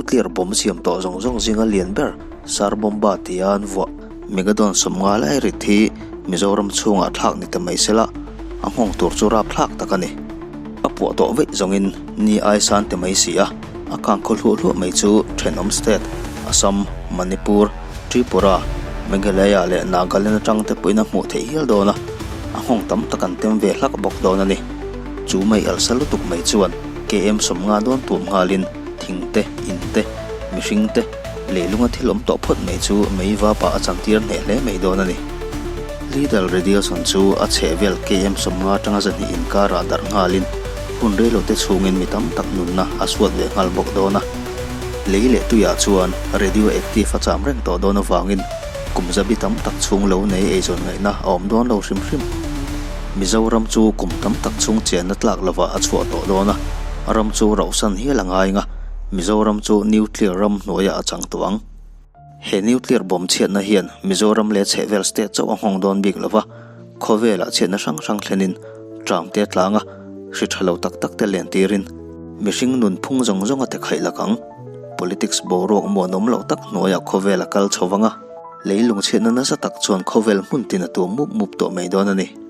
Nuclear bomb siam tawh zawng zawng zinga lian ber Sar Bomba tia an vuah. Megadon 50 lai rit hi Mizoram chhungah thlak ni ta mai sela, a nghawng tur chu rap thlak tak a ni. A puah tawh veih zawngin ni ai san ti mai si a, a kang khaw hluah hluah mai chu thenawm state Assam, Manipur, Tripura, Meghalaya leh Nagaland atang te pawhin a hmuh theih hial dawn a, a nghawng tam tak an tem ve hlak bawk dawn a ni. Chu mei alsa lutuk mai chuan KM 50 dawn tuam nghalin thing te, in te, mihring te, leilunga thil awm tawh phawt mai chu mei vapah a chantir hneh hle mai dawn a ni. Lidl radiation chu a chheh vel KM 50 atanga 200 inkarah darh nghalin hun reilote chhungin mi tam tak nunna a suat ve nghal bawk dawn a. Lei leh tuiah chuan radioactive a cham reng tawh dawn avangin kum zabi tam tak chhung lo nei eizawn ngaihna a awm dawn lo hrim hrim. Mizoram chu kum tam tak chhung chenna tlak lovah a chhuah tawh dawn a, ram chu rauhsan hial a ngai nga, Mizoram chu nuclear ram hnuaiah a chang tawh ang. He nuclear bomb chhiatna hian Mizoram leh chhehvel state chauh a nghawng dawn bik lova, khawvelah chhiatna hrang hrang thlenin tram te tlanga hri tha lo tak tak te len tirin mihring nun phung zawng zawng a ti khaih lak ang. Politics boruak muanawm loh tak hnuaiah khawvel a kal chho vang a, leilung chhiatna nasa tak chuan khawvel hmun tin a tuam mup mup tawh mai dawn a ni.